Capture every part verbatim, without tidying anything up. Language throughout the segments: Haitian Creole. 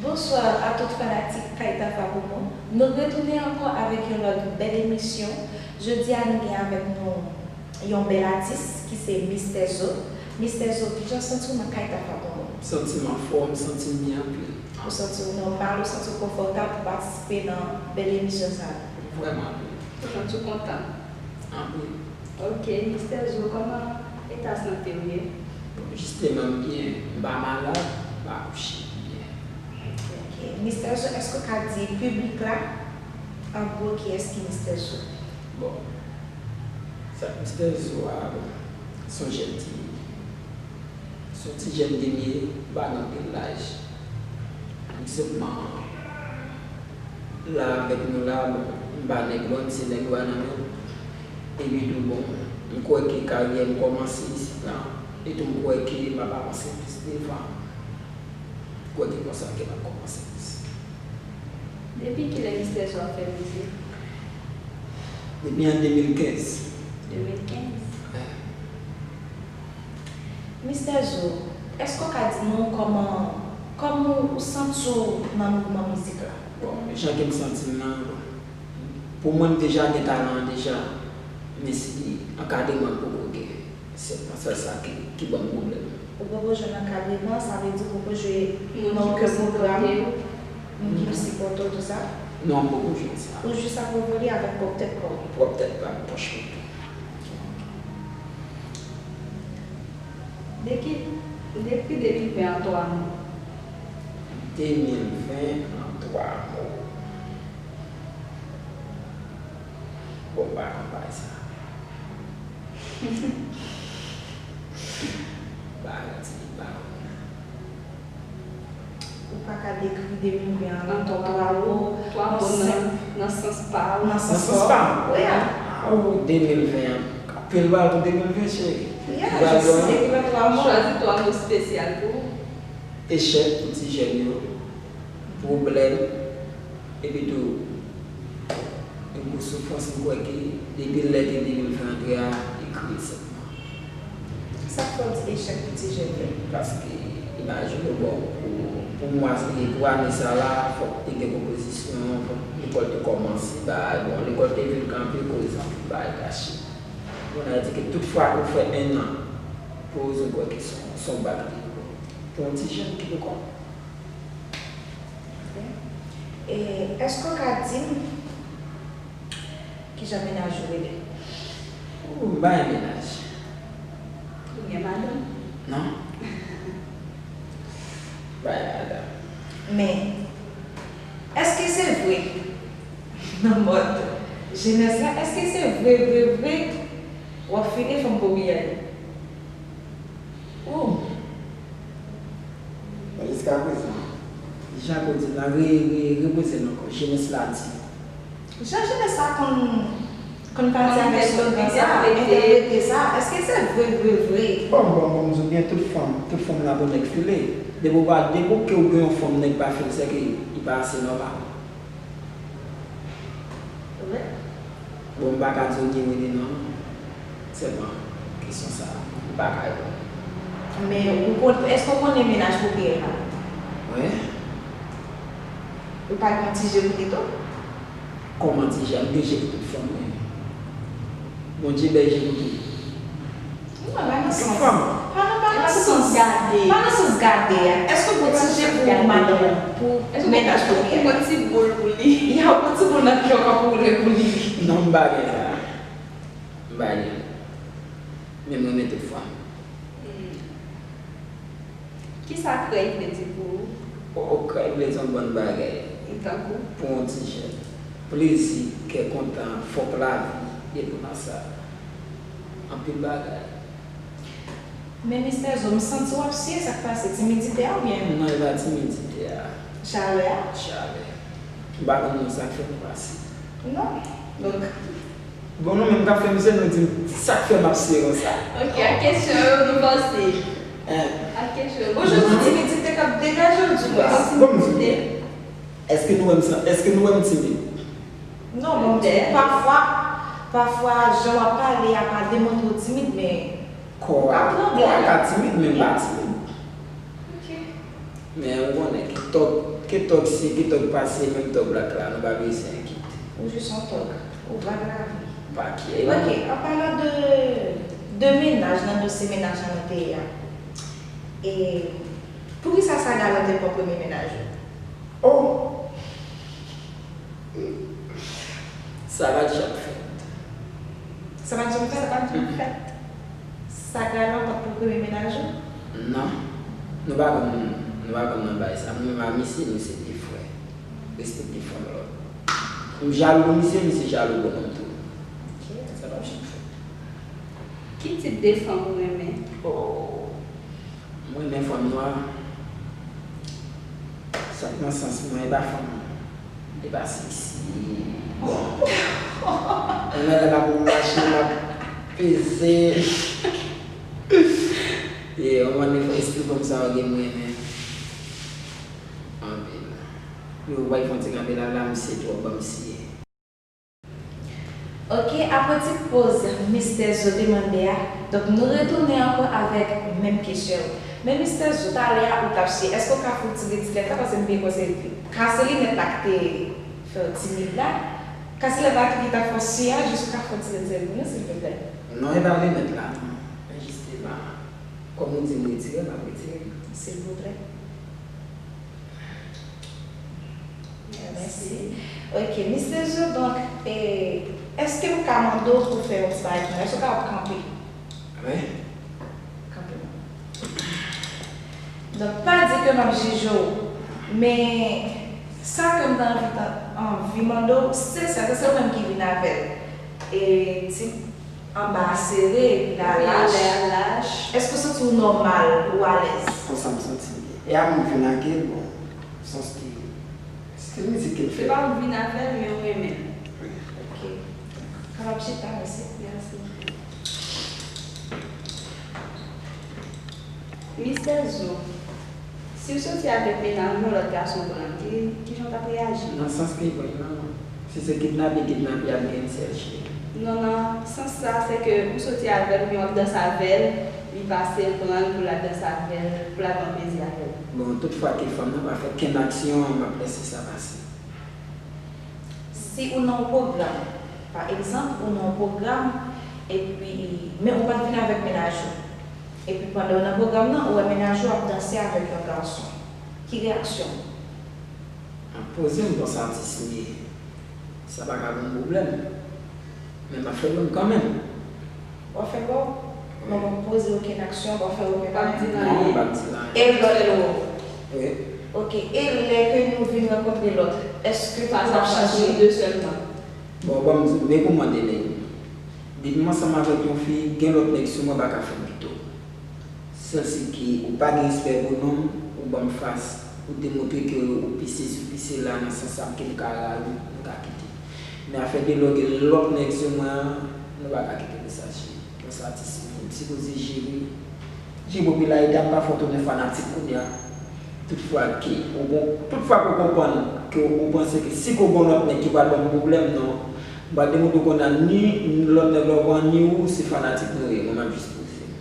Bonsoir à tout fanatik Kay Tafa pou mwen. Nou retounen ankò avèk yon lòt bèl emisyon. Jodi a nou gen avèk nou yon bèl atis ki se Mistè Zo. Mistè Zo, kijan w santi w nan Kay Tafa pou mwen? M santi m anfòm, m santi m byen anpil. Ou santi w nòmal, ou santi w konfòtab pou patisipe nan bèl emisyon sa a? Vrèman byen. Ou santi w kontan? Anpil. Ok, Mistè Zo, kòman eta sante w ye? Bon, jisteman, m byen. M pa malad, m pa kouche, m byen. Ok. Mistè Zo, èske w ka di piblik la, an gwo, kiyès ki Mistè Zo? Bon, sa k Mistè Zo a, bon, se yon jèn timid. Se yon ti jèn ke m ye, m pa gen anpil laj. M senpman la avèk nou la, bon, m pa nèg lòn, se nèg wa nan men m. Epi tou, bon, m kwè ke karyè m kòmanse isit la. E tou, m kwè ke m ap avanse plis devan. M kwè ke konsa ke m ap kòmanse plis. Depi kilè Mistè Zo ap fè mizik? Depi an de mil kenz. De mil kenz? Wi. Mistè Zo, èske w ka di nou kòman, kòman w santi w nan mouvman mizik la? Bon, jan ke m santi m nan, bon, pou mwen, m deja gen talan an deja, men se ankadreman m poko gen. Se pa sèl sa ki, ki ban m pwoblèm. Ou poko jwenn ankadreman, sa vle di w poko jwe nan okenn pwogram, moun ki pou sipòte w, tout sa? Non, m poko jwenn sa. Ou jis ap evoliye avèk pwòp tèt pa w? Pwòp tèt pa m, pòch mwen tou. Depi, depi de mil ven an twa mo. De mil ven an twa mo. Bon, m pa konn bagay sa. M pa redi, m pa konn. Ou pa ka dekri de mil ven an nan twa mo, nan sans pa w. Nan sans pa m? Wi. Aw, de mil ven an. Anpil bagay pou de mil ven, cheri. Yeah, jis dekri nan twa mo. Chwazi twa mo espesyal pou ou. Echèk pou ti jèn yo. Pwoblèm. Epi tou, yon gwo soufrans, m kwè ke depi lè ke de mil ven antre a, li kriye sèlman. Sa k fè w di echèk pou ti jèn yo? Paske, imajine w, bon, pou, pou mwa, se pou ane sa la, fòk te gen konpozisyon, fòk lekòl te kòmanse, bagay, bon, lekòl te vin kanpe, koz anpil bagay kache. Bon, n a di ke tout fwa ke w fè en an, poze, m kwè ke se yon, se yon bak li ye pou, pou yon ti jèn ki poko. Ok. E èske w ka di m kijan mennaj ou rele? Ou, m pa gen mennaj. Ou gen madanm? Non. M pa gen madanm. Men, èske se vre, nan mòd jenès la, èske se vre, vre, vre, w ap fini fanm pou piyay? Oh! Men jiskaprezan, jan ke w di l la, re, re, repoze l ankò. Jenès la di. Jan jenès la konn, konn pati avèk slogan sa, entèprete sa, èske se vre, vre, vre? Bon, bon, bon, m di w byen, tout fanm, tout fanm la pou nèg file. Depi w pa, depi w ke w gen yon fanm nèg pa file, sèke li pa ase nòmal. Vre? Bon, m pa ka di w ni wi ni non. Sèlman, kesyon sa a, m pa ka reponn. Men, ou konn, èske w konnen mennaj pou piyay la? Wi. Ou pa gen ti je pou li tou? Kòman ti je? M gen je pou tout fanm, wi. Bondye bay je pou tout. Non, pa nan sans. Pa nan, pa nan sans gade. Pa nan sans gade a. Èske w gon ti je pou madanm ou, pou mennaj ou? Ou gon ti boul pou li? Ya, ou gon ti boul nan kè w k ap woule pou li? Non, m pa gen sa. M pa gen. Men m renmen tout fanm. Hmm. Kisa krèy vle di pou ou? O, krèy vle di yon bann bagay. Tankou? Pou yon ti jèn. Plezi, kè kontan, fòk lavi, e pou nan sa. Anpil bagay. Men Mistè Zo, m santi w ap siye, sa k pase? Timidite a oubyen? Non, e pa timidite a. Chalè a? Chalè. M pa konn non sa k fè m pase. Non. Donk, bon, nou menm k ap fè mizik, nou di m sa k fè m ap siye konsa. Ok, ak kesyon yo, nou panse. Hein? Ak kesyon yo. Ou jwenn yon timidite k ap degaje w, di mwen. Bon, m di w, èske nou wè m san, èske nou wè m timid? Non, bon, m di w, pafwa, pafwa, jan w ap pale a pa demontre w timid, men kò a, kò a ka timid, men m pa timid. Ok. Men ou konnen, kèk tòg, Ke tòg se, ke tòg pa se, menm tòg black la, nou pa bezwen kit. Ou jis yon tòg. Ou vag lavi. Pa kye. Ok, an palan de, de mennaj, nan dosye mennaj la nou te ye a. E poukisa Saga lan te pran premye mennaj ou? Oh! Sa pa t janm fèt. Sa pa t janm fèt? Sa pa t janm fèt. Saga lan pa t pou premye mennaj ou? Non. Nou pa konn, nou pa konn nan bagay sa. Mwen menm ak misye, nou se de frè. Respekte fanm lòt. M jalou pou misye, misye jalou pou mwen tou. Ok. Sa pa t janm fèt. Ki tip de fanm ou renmen? Oh. Mwen renmen fanm nwa. Sa k nan sans mwen, e pa fanm, e pa seksi. Mwen lè m ap mache, m ap peze. E, yon mann espri fanm sa yo gen mwen renmen anpil. Yo bay fon ti kanpe la, la, misye twòp ban m siye. Ok, apre ti poz Mistè Zo te mande a, donk, nou retounen ankò avèk menm kesyon yo. Men Mistè Zo, talè a ou t ap siye, èske w ka fè w tire ti lèt la, paske m byen kwè se kase linèt la ki te fè w timid la? Kase lèt la tou ki ta fè w siye a, jis ou ka fè w tire ti lèt pou nou, silvouplè? Non, e pa linèt la, non. Men jisteman, kòm ou di m retire, m ap retire. Silvouplè. Mèsi. Ok, Mistè Zo, donk, e, èske m ka mande w pou fè yon ti bagay pou mwen? Èske w kapab kanpe? Wi. Kanpe. Donk, pa di ke m ap jije w, men sa ke m ta anvi, ta anvi mande w, se sa, se ou menm ki vin avè l. E, ti anba a sere, epi la lach. Wi, lè a lach. Èske w santi w nòmal, ou alèz? Konsa m santi m ye. E a m vin ak li, bon, s on stil, stil mizik ke l fè. Se pa ou vin avè l, men ou renmen l. Wi. Ok. Kapab chita, mèsi. Mèsi. Mistè Zo, si w soti avèk mennaj ou, yon lòt gason pran l, ki, kijan w t ap reyaji? Nan sans ke, bon, non. Si se kidnape, kidnape ap gen sèl cheri. Non, nan sans sa, se ke ou soti avè l, oubyen w ap danse avè l, li pase l pran l pou l al danse avè l, pou l al pran plezi avè l. Bon, tout fwa ke fanm nan pa fè kenn aksyon, m ap lèse sa pase. Si ou nan yon pwogram, pa egzanp, ou nan yon pwogram, epi, men ou pa t vin avèk mennaj ou. Epi pandan w nan pwogram nan, ou wè mennaj ou ap danse avèk yon gason. Ki reyaksyon w? M ap poze m, bon, se atis m ye. Sa pa ka ban m pwoblèm. Men m ap fè l ban m kanmenm. W ap fè l ba w? Wi. Men w p ap poze okenn aksyon, w p ap fè okenn bagay? Non, m p ap di l anyen. E lòt yo? Wi. Ok, e lè ke nou vin rankontre lòt, èske tout moun ap chanje? Fas a fas, nou de sèlman. Bon, ban m di w, men pou mande nèg. Depi m ansanm avèk yon fi, gen lòt nèg sou mwen pa ka fè m pito. Sèl se ke ou pa gen respè pou non m, ou ban m fas, ou demontre ke ou pise sou pise la nan sans sa ke m ka ray ou, nou ka kite. Men afè de lè w gen lòt nèg sou mwen an, nou pa ka kite mesaj li. Bon, sa atis m, m sipoze jere, jere popilarite a, m pa fè w tounen fanatik kounye a. Tout fwa ke ou gon, tout fwa ke w konprann ke ou panse ke si ke w gon lòt nèg ki pral ban m pwoblèm, non, m pral demontre w kounye a ni lòt nèg la w pran ni ou, se fanatik nou ye, mwen m ap jis poze m.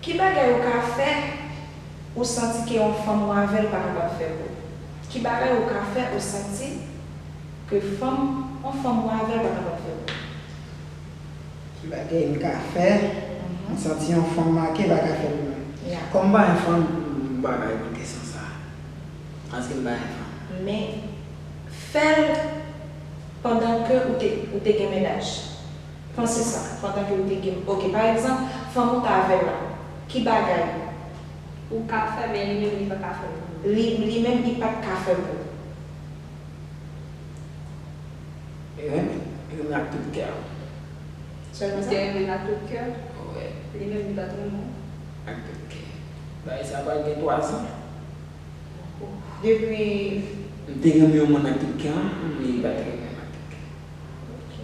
Ki bagay ou ka fè, ou santi ke yon fanm ou avè l pa kapab fè pou ou? Ki bagay ou ka fè, ou santi ke fanm, yon fanm ou avè l pa kapab fè pou ou? Ki bagay m ka fè, mhm, m santi yon fanm make pa ka fè pou mwen? Ya. Kòm m pa yon fanm, m pa ka reponn kesyon sa a. Paske m pa yon fanm. Men, fè l pandan ke ou te, ou te gen mennaj. Panse sa, pandan ke ou te gen, ok, pa egzanp, fanm ou t avè l la, ki bagay ou ka fè, men li menm li pa ka fè pou ou? Li, li menm li pa t ka fè pou ou. Renmen, renmen ak tout kè m. Sèlman sa? Ou te renmen l ak tout kè w? Wi. Li menm li pa t renmen w? Ak tout kè. Bagay sa pral gen twazan. Depi. M te renmen yon moun ak tout kè m, men li pa t renmen m ak tout kè. Ok.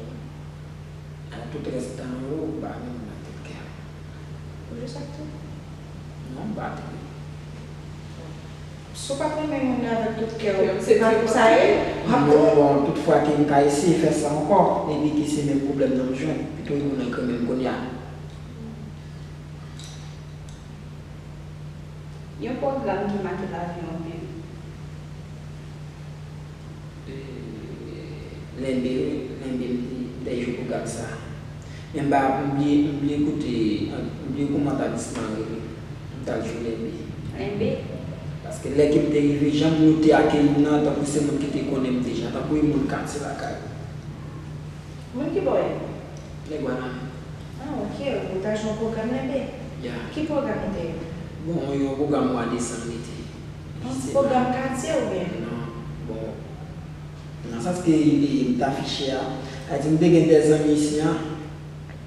Ak tout rès tan yo, m pa renmen moun ak tout kè m. Ou jis ak tout? Non, m pa t renmen. Si w pa t renmen moun nan avèk tout kè w, se pa pou sa ye? W ap. Non, bon, tout fwa ke m ka eseye fè sa ankò, epi ke se menm pwoblèm nan m jwenn, pito yon moun nan k renmen m kounye a. Yon pwogram ki make lavi w anpil. Lenbe, Lenbe, m te, m te jwe pwogram sa. Men m pa, m bliye, m bliye koute, m bliye kòman etablisman an rele. M t al jwe Lenbe. Lenbe? Paske lè ke m te rive, jan moun yo te akeyi m nan, tankou se moun ki te konnen m deja, tankou yon moun katye lakay. Moun ki bò yo? Nèg Wanament. Ah, ok, ou ta jwe yon pwogram Lenbe? Ya. Ki pwogram ou te ye? Bon, yon pwogram mwa desanm li te ye. Yon pwogram katye oubyen? Non, bon. Nan sans ke li, m t afiche a, sa di m te gen de zanmi isi a,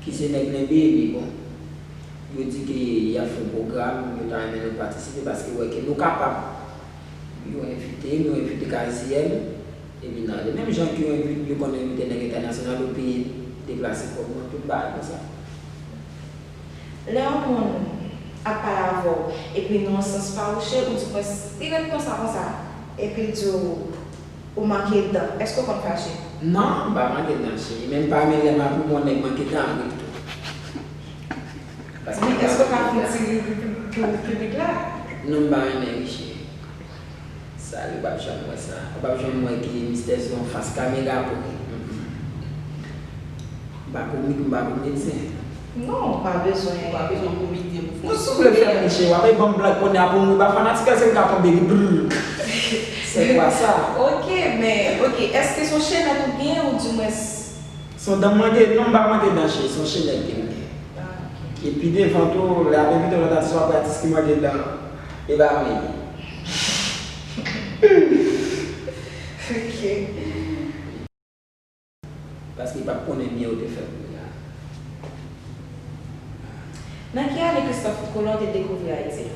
ki se nèg Lenbe, epi bon, yo di ke y ap fè yon pwogram, yo ta renmen nou patisipe, paske yo wè ke nou kapab. Yo envite m, yo envite Kazièl, epi nan, de menm jan ke yo envi-, yo konn envite nèg entènasyonal, yo peye deplase kòb mwen, tout bagay konsa. Lè yon moun ap pale avè w, epi nan yon sans fawouche, oudimwens, li ret konsa, konsa, epi l di w, ou manke dan, èske w konn fache? Non, m pa manke dan, cheri. Men m pa renmen lè m ap wè yon nèg manke dan, m ap ri tou. Paske men èske w ka fè yon ti ri pou, pou piblik la? Non, m pa renmen ri, cheri. Sa, yo p ap janm wè sa. Yo p ap janm wè ke Mistè Zo anfas kamera pou li. Mm, mm. M pa komik, m pa komedyen. Non, ou pa bezwen. Ou pa bezwen komedyen pou fè. Non, si w vle fè m ri, cheri, w ap ban m blag kounye a pou m ri, ba fanatik, èske m ka tonbe ri? Brrr. Se kwa sa? Ok, men, ok, èske se yon chenèt ou gen, oudimwens? Se yon dan m manke, non, m pa manke dan, cheri, se yon chenèt ke m gen. Ah, ok. Epi devan tou, lè y ap envite w nan atis, w ap wè atis ki manke dan, e pa mwen li. Ok. Paske li p ap konnen byen ou te fè pou li a. Nan ki ane Christophe Colomb te dekouvri Ayiti?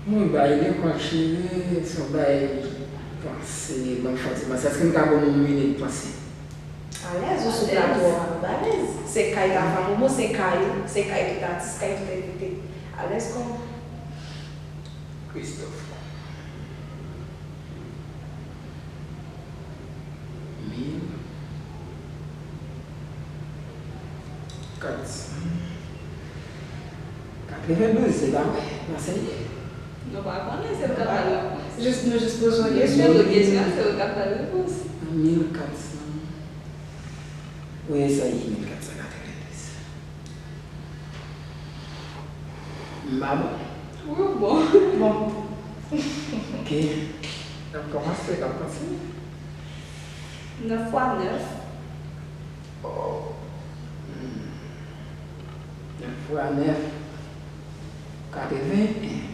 Mwen bay lekòl, cheri, se yon bay panse, ban m fè yon ti panse. Èske m ka ba w yon minit panse? Alèz, ou sou plato a, ou alèz. Se kay Tafa Momo, se kay ou, se kay tout atis, kay tout envite. Alèz kò w. Christophe. Mil kat san katrevendouz, se pa vre? Non, se li. Nou pa konnen, se l k ap bay repons. Jis, nou jis poze yon kesyon. Jis poze yon kesyon, se ou k ap bay repons. Mil kat san. Wi, sa ye mil kat san katrevendouz. M pa bon. Ou bon. Bon. Ok. N ap kòmanse, n ap kontinye. Nèf fwa nèf. Oh. Hmm. Nèf fwa nèf. Katreven.